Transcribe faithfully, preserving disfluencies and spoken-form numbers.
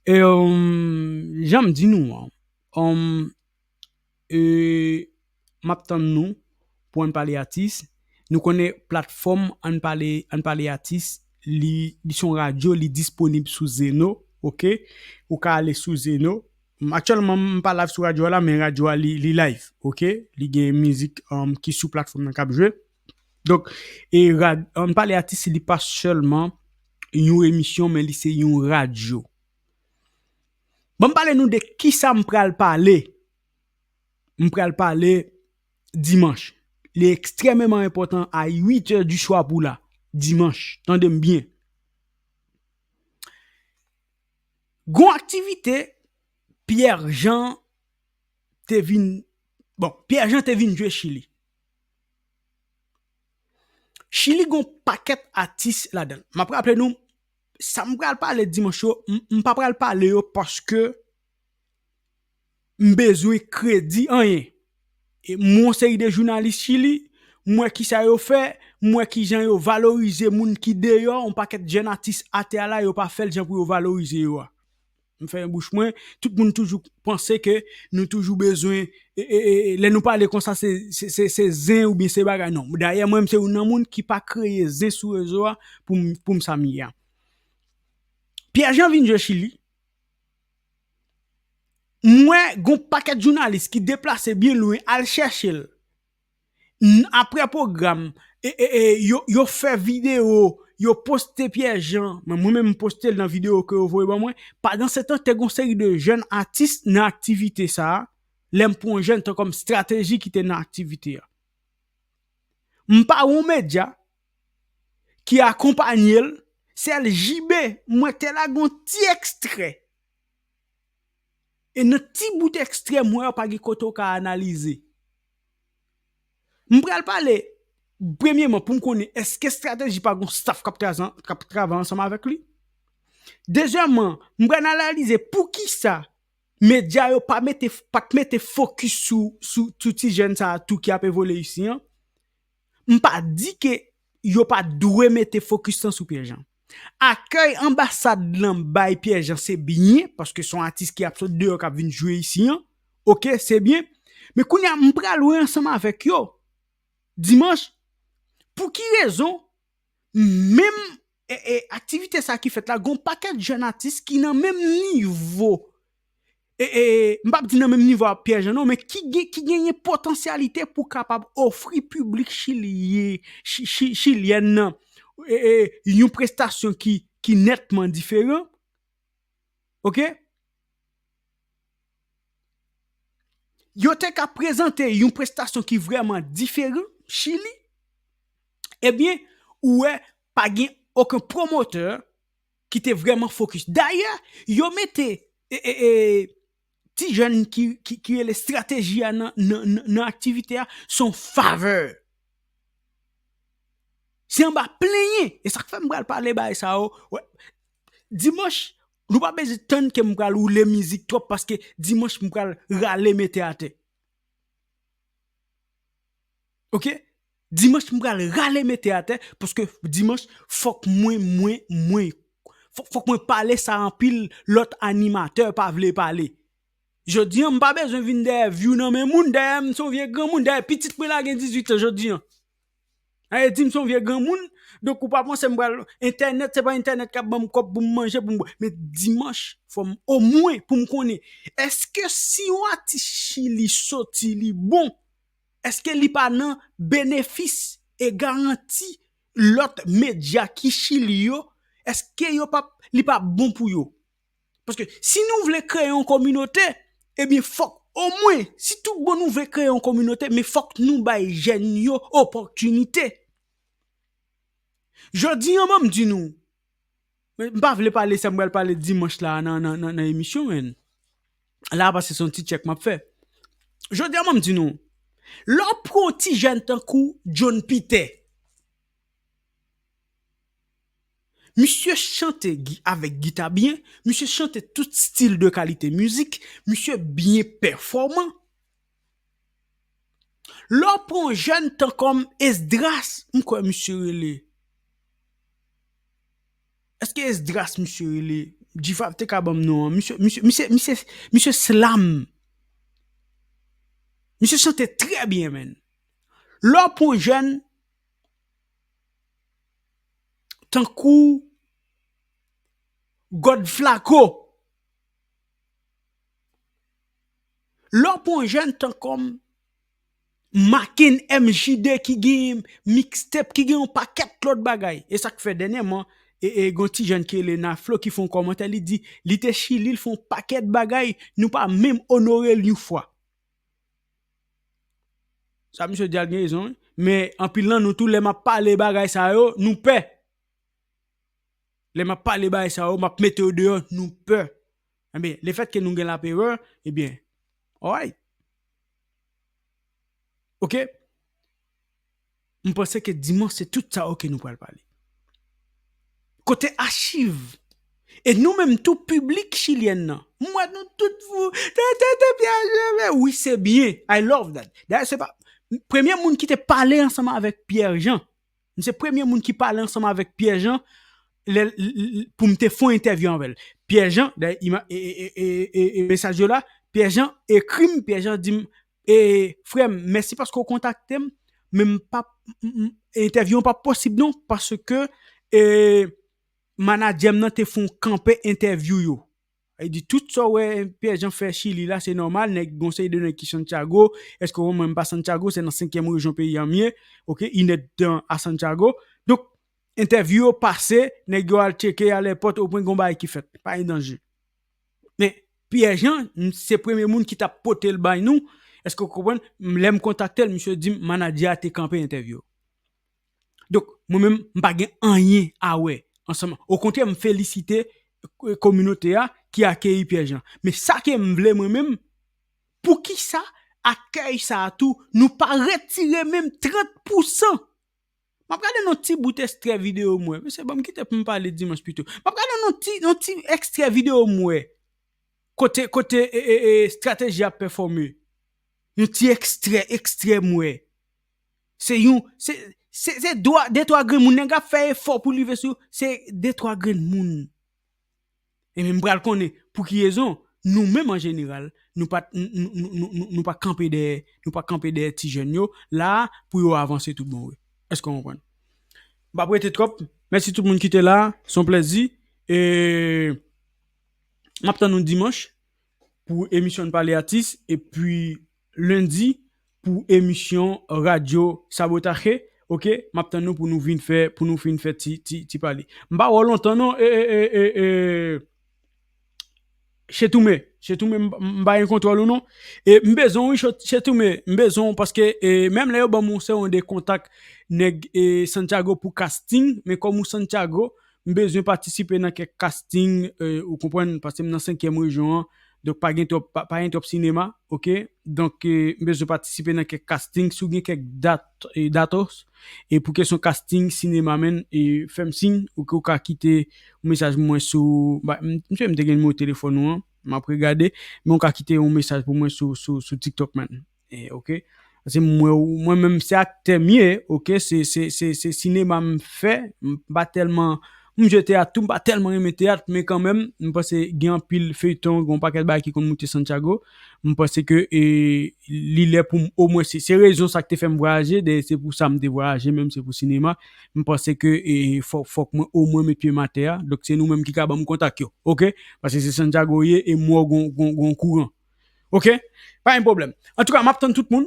E, um, jan m di nou an, um, e, m ap tann nou pou Ann Pale Atis. Nou konnen platfòm Ann Pale, Ann Pale Atis, li, li se yon radyo, li disponib sou Zeno, oke? Ou ka ale sou Zeno. M, aktyèlman, m pa live sou radyo a la, men radyo a, li, li live, oke? Li gen mizik, um, ki sou platfòm nan k ap jwe. Donk, e rad-, Ann Pale Atis, li pa sèlman yon emisyon, men li se yon radyo. Ban m pale nou de kisa m pral pale. M pral pale dimanch. Li ekstrèmeman enpòtan a uit è di swa pou la. Dimanch. Tande m byen. Gon aktivite Pierre Jean te vin, bon, Pierre Jean te vin jwe Chili. Chili gon pakèt atis ladan l. M ap raple nou, sa m pral pale dimanch yo, m, m pa pral pale yo paske m bezwen kredi anyen. E m wè yon seri de jounalis Chili, m wè kisa yo fè, m wè kijan yo valorize moun ki deyò, yon pakèt jèn atis atè a la, yo pa fè l jan pou yo valorize yo a. M fèmen bouch mwen, tout moun toujou panse ke nou toujou bezwen, e, e, e, lè nou pale konsa, se, se, se, se zen oubyen se bagay, non. Dayè, mwen, m se youn nan moun ki pa kreye zen sou rezo a pou m, pou m sa m ye a. Pierre Jean vin jwe Chili. M wè gon pakèt jounalis ki deplase byen lwen al chèche l. N-, apre pwogram, e, e, e, yo, yo fè videyo, yo poste Pierre Jean. Men mwen menm, m poste l nan videyo ke yo voye ban mwen. Pandan se tan, te gon seri de jèn atis nan aktivite sa a. Lè m pran jèn, tankòm estrateji ki te nan aktivite a. M pa wè yon medya ki akonpanye l, sèl J B, mwen te lage yon ti ekstrè. E nan ti bout ekstrè m wè a, pa gen kote w ka analize. M pral pale, premyeman, pou m konnen èske estrateji pa gon staff k ap trazan-, k ap travay ansanm avèk li. Dezyèmman, m pral analize poukisa medya yo pa mete, pa t mete fokis sou, sou, sou ti jèn sa a tou ki ap evolye isi an. M pa di ke yo pa dwe mete fokis lan sou Pierre Jean. Akèy anbasad lan bay Pierre Jean se byen, paske se yon atis ki ap sot deyò k ap vin jwe isi an. Oke, se byen. Men kounye a, m pral wè ansanm avèk yo dimanch, pou ki rezon menm, e, e, aktivite sa ki fèt la, gon pakèt jèn atis ki nan menm nivo, e, e, m p ap di nan menm nivo a Pierre Jean non, men ki gen, ki genyen potansyalite pou kapab ofri piblik chili-, chi-, chi-, chilyèn nan, e, e, yon prestasyon ki, ki nètman diferan. Oke? Yo te ka prezante yon prestasyon ki vrèman diferan, Chili. Ebyen, ou wè, pa gen okenn pwomotè ki te vrèman fokis. Dayè, yo mete, e, e, e, ti jèn ki, ki, ki rele estrateji a nan, nan, nan, nan aktivite a, se yon favè. Se anba plenyen. E sa k fè m pral pale bagay sa yo. Wè. Dimanch, nou pa bezwen tann ke m pral woule mizik twòp, paske dimanch m pral rale mete atè. Oke? Dimanch m pral rale mete atè, paske dimanch fòk mwen, mwen, mwen, fòk, fòk mwen pale sa anpil lòt animatè pa vle pale. Jodi an, m pa bezwen vin dèyè view nan men moun, dèyè m se yon vye granmoun, dèyè pitit mwen la gen dizuit an jodi an. Sa vle di m se yon vye granmoun, donk ou pa panse m pral, entènèt, se pa entènèt k ap ban m kòb pou m manje, pou m bwè. Men dimanch, fò m, omwen, pou m konnen, èske si yon atis Chili soti, li bon, èske li pa nan benefis e garanti lòt medya ki Chili yo? Èske yo p ap, li p ap bon pou yo? Paske si nou vle kreye yon kominote, ebyen, fòk, omwen, si tout bon nou vle kreye yon kominote, men fòk nou bay jèn yo opòtinite. Jodi an, ban m di nou, men m pa vle pale sa m pral pale dimanch la nan, nan, nan, nan emisyon, men la, paske se yon ti tchèk m ap fè. Jodi an, ban m di nou, lè w pran yon ti jèn tankou John Peter, misye chante gi-, avèk gita byen, misye chante tout stil de kalite mizik, misye byen pèfòman. Lè w pran yon jèn tan kòm Esdras, m kwè misye rele. Èske Esdras misye rele? G five te ka ban m non an. Misye, misye, misye, misye, misye slam. Misye chante trè byen, menn. Lè w pran jèn tankou God Flaco, lè w pran jèn tankou Maken M J D ki gen mixtape, ki gen yon pakèt lòt bagay. E sa k fè dènyèman, e, e, gon ti jèn ki rele Naflo ki fè yon kòmantè, li di, li te Chili, l fè yon pakèt bagay, nou pa menm onore l yon fwa. Sa misye di a, l gen rezon, wi. Men anpil nan nou tou, lè m ap pale bagay sa yo, nou pè. Lè m ap pale bagay sa yo, m ap mete yo deyò, nou pè. Ebyen, lefètke nou gen laperè, ebyen, alright. Oke? M panse ke dimanch, se tout sa yo ke nou pral pale. Kote achiv? E nou menm tou, piblik chilyèn nan. M wè nou tout fou. Tè, tè, tè, Pierre Jean, men wi, se byen. I love that. Dayè, se pa, premye moun ki te pale ansanm avèk Pierre Jean. M se premye moun ki pale ansanm avèk Pierre Jean lè, l, l, l, pou m te fè yon entèvyou avè l. Pierre Jean, dayè, ima-, e, e, e mesaj yo la, Pierre Jean ekri m, Pierre Jean di m, e, frè m, mèsi paske w kontakte m, men m p ap, m, m, entèvyou an p ap posib non, paske, e, manadjè m nan te fè yon kanpe entèvyou yo. Li di, tout sa w wè Pierre Jean fè Chili la, se nòmal, nèg, gon seri de nèg ki Santiago, èske w wè mwen m pa Santiago, se nan senkyèm rejyon peyi a m ye, oke, inèdtan a Santiago. Donk, entèvyou yo pase, nèg yo al tcheke, alèpòt, opwen gon bagay ki fèt, pa gen danje. Men, Pierre Jean, m, se premye moun ki t ap pote l bay nou, èske w konprann? M, lè m kontakte l, misye di m, manadjè a te kanpe entèvyou. Donk, mwen menm, m pa gen anyen a wè ansanm. Okontrè, m felisite, e, kominote a ki akeyi Pierre Jean. Men sa ke m vle mwen menm, poukisa akèy sa a tou, nou pa retire menm trant pousan? M ap gade yon ti bout ekstrè videyo m wè. Mesye, ban m kite pou m pale dimanch pito. M ap gade yon ti, yon ti ekstrè videyo m wè. Kote, kote, e, e, e, estrateji ap pèfòme. Yon ti ekstrè, ekstrè m wè. Se yon, se, se, se dwa, de twa grenn moun, nèg ap fè efò pou l rive sou, se de twa grenn moun. E men m pral konnen pou ki rezon, nou menm an jeneral, nou pa, n-, n-, nou, nou, nou, nou pa kanpe dèyè, nou pa kanpe dèyè ti jèn yo, la, pou yo avanse tout bon vre. Èske w konprann? M p ap rete twòp. Mèsi tout moun ki te la. Se yon plèzi. E m ap tann nou dimanch pou emisyon N Pale Atis. Epi lendi pou emisyon Radyo Sabotaje. Oke? M ap tann nou pou nou vin fè, pou nou vin fè ti, ti, ti pale. M pa wè w lontan non. E, e, e, e, e. Chetoume, Chetoume, m, m pa gen kontwòl ou non. E m bezwen w, wi, Chet-, Chetoume, m bezwen w paske, e, menm lè yo ban m yon seri de kontak nèg, e, Santiago pou casting, men kòm ou Santiago, m bezwen patisipe nan kèk casting, e, ou konprann, paske m nan senkyèm rejyon an, donk pa gen twòp, pa, pa gen twòp sinema, oke? Donk, e, m bezwen patisipe nan kèk casting, si w gen kèk dat, e, datos, e pou kesyon casting, sinema, menn, e, fè m siy, ou, ou ka kite yon mesaj pou mwen sou, ba, m, m, m te gen nimewo telefòn ou an, m ap regade, men ou ka kite yon mesaj pou mwen sou, sou, sou TikTok, menn. E, oke? Paske mwen, mwen menm, se aktè m ye, oke? Se, se, se, se sinema m fè, m pa tèlman, m jwe teyat tou, m pa tèlman renmen teyat, men kanmenm, m panse gen anpil feyton, gen yon pakèt bagay ki konn moute Santiago. M panse ke, e, li lè pou m omwen, se, se rezon sa k te fè m vwayaje, dayè se pou sa m te vwayaje, menm se pou sinema. M panse ke, e, fòk, fòk mwen omwen met pye m atè a. Donk, se nou menm ki ka ban m kontak yo, oke? Paske se Santiago ye, e m wè w gon, gon, gon kouran. Oke? Pa gen pwoblèm. Antouka, m ap tann tout moun.